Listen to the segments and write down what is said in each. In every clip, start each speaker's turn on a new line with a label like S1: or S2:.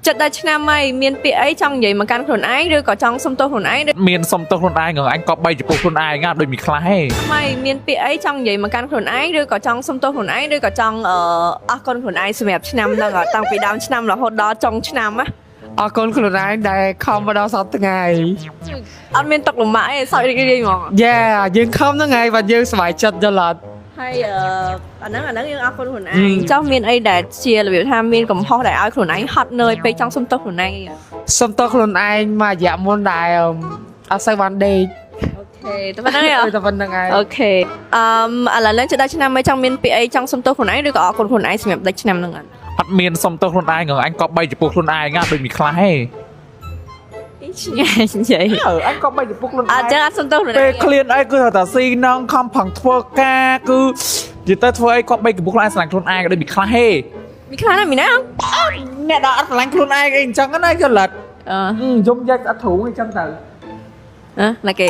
S1: ចិត្តដល់ឆ្នាំហើយមានពាក្យអីចង់និយាយមកកាន់ខ្លួនឯងឬក៏ចង់សុំទោសខ្លួនឯងឬ
S2: មានសុំទោសខ្លួនឯងអញក៏បីចំពោះខ្លួនឯងណាដូចមីខ្លះឯង
S1: មិនមានពាក្យអីចង់និយាយមកកាន់ខ្លួនឯងឬក៏ចង់សុំទោសខ្លួនឯងឬក៏ចង់អរគុណខ្លួនឯងសម្រាប់ឆ្នាំហ្នឹងតាំងពីដើមឆ្នាំរហូតដល់ចុងឆ្នាំណា
S3: អរគុណខ្លួនឯងដែលខំមកដល់សប្តាហ៍ថ្ងៃ
S1: អត់មានຕົកលំបាកទេសើចរីករាយហ្មង
S3: Yeah យើងខំហ្នឹងហើយបាទយើងសប្បាយចិត្តយល់អត់
S1: ហើយអាហ្នឹងយើងអរគុណខ្លួនឯងចង់មានអីដែលជារបៀបថាមានកំហុសដែលឲ្យខ្លួនឯងហត់នឿយពេកចង់សុំទោសខ្លួនឯងអីអត់
S3: សុំទោសខ្លួនឯងមួយរយៈមុនដែលអត់សូវបានដេក
S1: Okay តែប៉ុណ្្នឹងឯង
S3: តែប៉ុណ្្នឹងឯង
S1: Okay ឥឡូវឡើងជិតដល់ឆ្នាំហើយចង់មានពាក្យអីចង់សុំទោសខ្លួនឯងឬក៏អរគុណខ្លួនឯងសម្រាប់ដាច់ឆ្នាំហ្នឹងអត់
S2: អត់មានសុំទោសខ្លួនឯងអញក៏បីចំពោះខ្លួនឯងណាដូចមីខ្លះឯង
S1: ឆ្ងាយនិយាយ
S2: អើអញក៏បីចំពោះខ្លួនឯង
S1: អត់ចឹងអត់សុំទោសខ្លួនឯង
S2: ពេលឃ្លានអីគឺថាតាស៊ីនងខំផឹងធ្វើការគឺនិយាយទៅធ្វើអីក៏បីចំពោះខ្លួនឯងស្រឡាញ់ខ្លួនឯងដូចមីខ្លះឯង
S1: មីខ្លះណាមីណា
S2: អ្នកដែលអត់ស្រឡាញ់ខ្លួនឯងអីអញ្ចឹងណាយល់អត់
S1: អឺ
S2: យំយ៉ាច់អត់ទ្រូងអីចឹងទៅ
S1: អ่ะណាគេ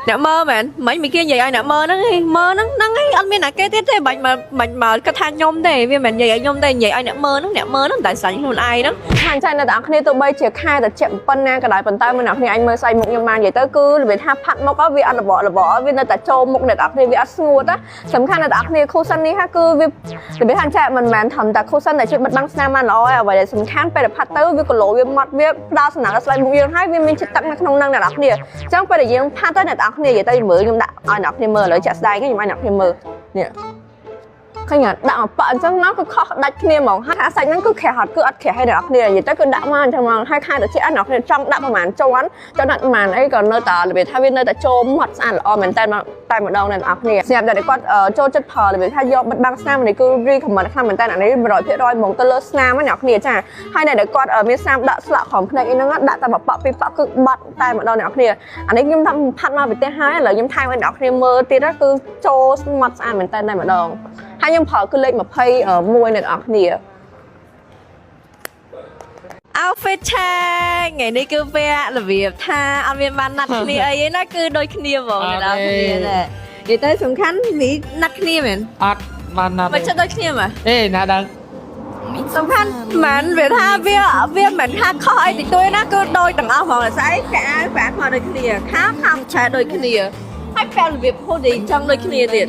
S1: អ្នកមើលមែនមិញមីគេនិយាយឲ្យអ្នកមើលហ្នឹងឯងមើលហ្នឹងហ្នឹងឯងអត់មានណាគេទៀតទេបាច់មកបាច់មកគិតថាខ្ញុំទេវាមិននិយាយឲ្យខ្ញុំទេនិយាយឲ្យអ្នកមើលហ្នឹងអ្នកមើលហ្នឹងតែស្រឡាញ់ខ្លួនឯងហ្នឹងខាងចៃនៅតែអ្នកគ្នាទោះបីជាខែតែជាប៉ុណ្ណាក៏ដោយប៉ុន្តែមើលអ្នកគ្នាអញមើលស្អីមុខខ្ញុំបាននិយាយទៅគឺរបៀបថាផាត់មុខវាអត់របករបកវានៅតែចូលមុខអ្នកគ្នាវាអត់ស្ងួតណាសំខាន់អ្នកគ្នា cushion នេះហាគឺវារបៀបថាចែមិនមែនត្រឹមតែ cushion ដែលជួយបិទបាំងស្នាមបានល្អឯងអ្វីដែលសំខាន់ពេលដែលផាត់ទៅវាគីឡូវាម៉ត់វាផ្ដល់សំណើដល់ស្បែកមុខយើងហើយវាមានជាតិទឹកនៅក្នុងហ្នឹងអ្នកគ្នាអញ្ចឹងពេលដែលយើងផាត់ទៅអ្នកគ្នានិយាយទៅមើលខ្ញុំដាក់ឲ្យអ្នកគ្នាមើលឥឡូវចាក់ស្ដែងខ្ញុំឲ្យអ្នកគ្នាមើលនេះឃើញដាក់មកប៉អញ្ចឹងមកគឺខុសដាច់គ្នាហ្មងហើយថាសាច់ហ្នឹងគឺក្រាស់អត់គឺអត់ក្រាស់ឲ្យអ្នកគ្នានិយាយទៅគឺដាក់មកអញ្ចឹងមកហើយខែទៅជាអ្នកគ្នាចង់ដាក់ប្រហែលជាន់ចង់ដាក់ប្រហែលអីក៏នៅតែរបៀបថាវានៅតែចូលមាត់ស្អាតល្អមែនតើតែម្ដងអ្នកនរគ្នាសម្រាប់តែគាត់ចូលចិត្តប្រើរបៀបថាយកបិទបាំងស្នាមនេះគឺ recommend ខ្លាំងមែនតើអានេះ100%ហ្មងទៅលើស្នាមអ្នកគ្នាចាហើយអ្នកដែលគាត់មានស្នាមដាក់ស្លាកក្រោមភ្នែកអីហ្នឹងដាក់តែមួយប៉ក់ពីរប៉ក់គឺបាត់តែម្ដងអ្នកគ្នាអានេះខ្ញុំថាផាត់មកពីផ្ទះហើយឥឡូវខ្ញុំថែមឲ្យអ្នកគ្នាមើលទៀតគឺចូលមាត់ស្អាតមែនតើតែម្ដងហើយខ្ញុំប្រើគឺលេខ21អ្នកនរគ្នា outfit check ថ្ងៃនេះគឺវគ្គរបៀបថាអត់មានបានណាត់គ្នាអីទេណាគឺដូចគ្នាហ្មងអ្នកនរគ្នាណែនិយាយទៅសំខាន់មីណាត់គ្នាមែន
S3: អត់បានណាត់
S1: មិនចិត្តដូចគ្នាហ្មង
S3: អេណាដឹង
S1: សំខាន់មិនវាថាវាវាមិនថាខុសអីតិចតួចណាគឺដូចទាំងអស់ហ្មងស្អីពាក់អាវពាក់មកដូចគ្នាខោខោឆែដូចគ្នាហើយពាក់របៀប hoodie ចង់ដូចគ្នាទៀត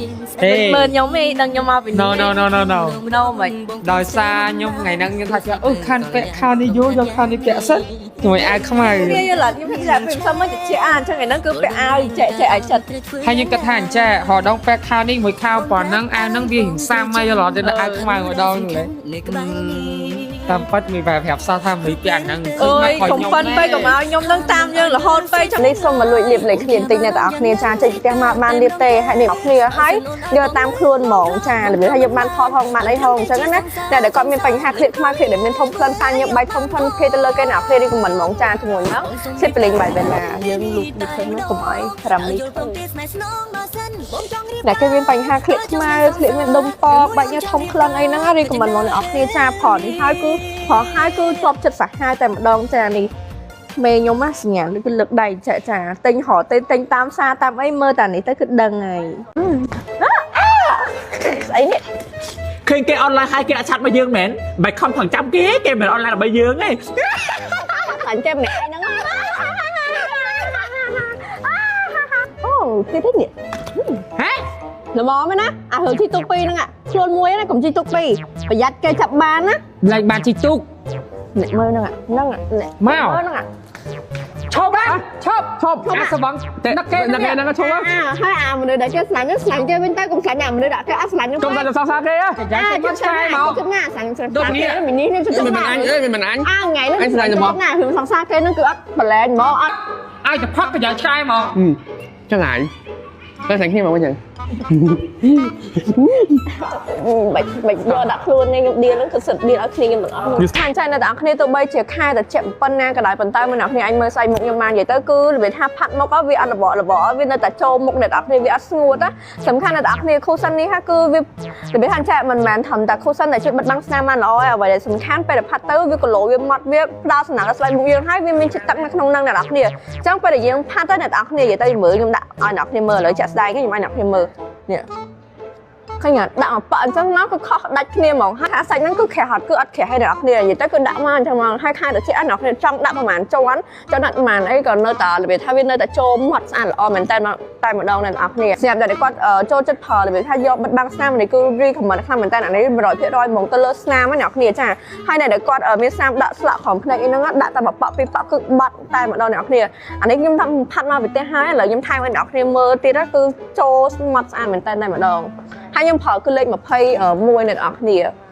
S1: មើលខ្ញុំឯងដឹងខ្ញុំមកពី
S3: No no no no no
S1: no មិន
S3: ដោយសារខ្ញុំថ្ងៃហ្នឹងខ្ញុំថាអូខានពាក់ខោនេះយូរយកខោនេះពាក់សិនជាមួយអាវខ្មៅ
S1: គ្នាយល់អត់ខ្ញុំថាពេលផ្សំមកជាអាអញ្ចឹងឯហ្នឹងគឺពាក់អាវចែកចែកឲ្យចិត្ត
S3: ហើយខ្ញុំគិតថាអញ្ចេះរដងពាក់ខោនេះមួយខោប៉ុណ្ណឹងអាវហ្នឹងវារៀងសាំហើយយល់អត់ទៅអាវខ្មៅម្ដងហ្នឹងតាមពិតមានបែបប្រាប់សោះថាមួយពាក់ហ្នឹង
S1: អើយកុំប៉ិនពេកកុំឲ្យខ្ញុំនឹងតាមយើងរហូតពេកនេះសូមមកលួចលាបលេខគ្នាបន្តិចអ្នកទាំងអស់គ្នាចាចេញពីផ្ទះមកបានលាបទេហើយនេះគ្នាហើយយកតាមខ្លួនហ្មងចារបៀបថាយើងបានថតហងបានអីហងអញ្ចឹងណាតែដែលគាត់មានបញ្ហាឃ្លៀកខ្មៅឃ្លៀកដែលមានធំក្លិនសាញើបបាយធំធំគេទៅលើគេអ្នកគ្នានេះខមមិនហ្មងចាជាមួយហ្នឹងសិបលេងបាយបែណាយើងលូកនេះឃើញមកកុំឲ្យរ៉ាមីអ្នកគេមានបញ្ហាឃ្លៀកខ្មៅឃ្លៀកមានដុំពកបាច់ញើធំក្លិនអីហ្នឹងរីកមិនហ្មងអ្នកគ្នាចាផលនេះហើយគឺផលហើយគឺជាប់ចិត្តសាហាវតែម្ដងចានេះមេខ្ញុំណាសញ្ញាគឺលើកដៃចាចាទិញរកទិញទិញតាមសារតាមអីមើលតានេះទៅគឺដឹងហើយស្អីនេះ
S2: ឃើញគេអនឡាញហើយគេអត់ឆាត់មកយើងមែនមិនខំផឹងចាំគេគេមិនអនឡាញដើម្បីយើងទេ
S1: អញចេះម្នាក់ឯងហ្នឹងអូទៀតទេនេះ
S3: ហេ
S1: ល្មមណាអារឿងជីទូកពីរហ្នឹងខ្លួនមួយណាកុំជីទូកពីរប្រយ័ត្នគេចាប់បានណា
S3: លែងបានជីទូក
S1: អ្នកមើលហ្នឹងហ្នឹងអ្នក
S3: មក
S1: មើលហ្នឹង
S3: ឈប់ណាឈប់ឈប់ឈប់សបងនឹកគេ
S4: នឹកគេហ្នឹងឈប់
S1: ហើយអាមនុស្សដែលគេស្លាញ់ហ្នឹងស្លាញ់គេវិញទៅកុំស្លាញ់អាមនុស្សដែលគេអត់ស្លាញ់ហ្នឹង
S4: កុំតែសរសើរគេហ៎
S3: យ៉ាយមកឆ្ងាយមក
S1: ជិតណាស្លាញ់ស្លាញ់គេមីនេះជិត
S4: មិន
S1: ណា
S4: អញអើយមិនអញ
S1: អាថ្ងៃហ្នឹងណារឿងសង្សារគេហ្នឹងគឺអត់ប្រឡែងហ្មងអត់
S3: ឲ្យតែផឹកក៏យ៉ាងឆ្ងាយមក
S4: ចឹងអញតែស្លាញ់គ្នាមកវិញចឹង
S1: បាច់បាច់យកដាក់ខ្លួននេះខ្ញុំឌៀលហ្នឹងគឺសិតឌៀលឲ្យគ្នាខ្ញុំទាំងអស់ខាងចៃនៅតែអ្នកគ្នាទោះបីជាខែតែជាប៉ុណ្ណាក៏ដោយប៉ុន្តែមើលអ្នកគ្នាអញមើលស្អីមុខខ្ញុំបាននិយាយទៅគឺរបៀបថាផាត់មុខវាអត់របករបកវានៅតែចូលមុខអ្នកគ្នាវាអត់ស្ងួតណាសំខាន់អ្នកគ្នា cushion នេះហាគឺវារបៀបថាចែមិនមែនត្រឹមតែ cushion ដែលជួយបិទបាំងស្នាមបានល្អឯងអ្វីដែលសំខាន់ពេលដែលផាត់ទៅវាគីឡូវាម៉ត់វាផ្ដល់សំណើដល់ស្បែកមុខយើងហើយវាមានជាតិទឹកនៅក្នុងហ្នឹងអ្នកគ្នាអញ្ចឹងពេលដែលយើងផាត់ទៅអ្នកគ្នានិយាយទៅមើលខ្ញុំដាក់ឲ្យអ្នកគ្នាមើលឥឡូវចាក់ស្ដែងខ្ញុំឲ្យអ្នកគ្នាមើលនេះ ឃើញអត់ដាក់មកប៉ក់អញ្ចឹងមកគឺខុសដាច់គ្នាហ្មងហើយថាសាច់ហ្នឹងគឺក្រាស់អត់គឺអត់ក្រាស់ឲ្យអ្នកនរគ្នានិយាយទៅគឺដាក់មកអញ្ចឹងហ្មងហើយខែទៅជាអ្នកនរគ្នាចង់ដាក់ប្រហែលជាន់ចង់ដាក់ប្រហែលអីក៏នៅតែរបៀបថាវានៅតែចូលមាត់ស្អាតល្អមែនតើតែម្ដងអ្នកនរគ្នាសម្រាប់តែគាត់ចូលចិត្តប្រើរបៀបថាយកបិទបាំងស្នាមនេះគឺ recommend ខ្លាំងមែនតើអានេះ100%ហ្មងទៅលើស្នាមណាអ្នកនរគ្នាចាហើយអ្នកដែលគាត់មានស្នាមដាក់ស្លក់ក្រោមភ្នែកអីហ្នឹងដាក់តែមួយប៉ក់ពីរប៉ក់គឺបាត់តែម្ដងអ្នកនរគ្នាអានេះខ្ញុំថាផាត់មកពីផ្ទះហើយឥឡូវខ្ញុំថែមឲ្យអ្នកនរគ្នាមើលទៀតគឺចូលមាត់ស្អាតមែនតើតែម្ដងហើយខ្ញុំប្រើគឺលេខ21អ្នកនរគ្នា។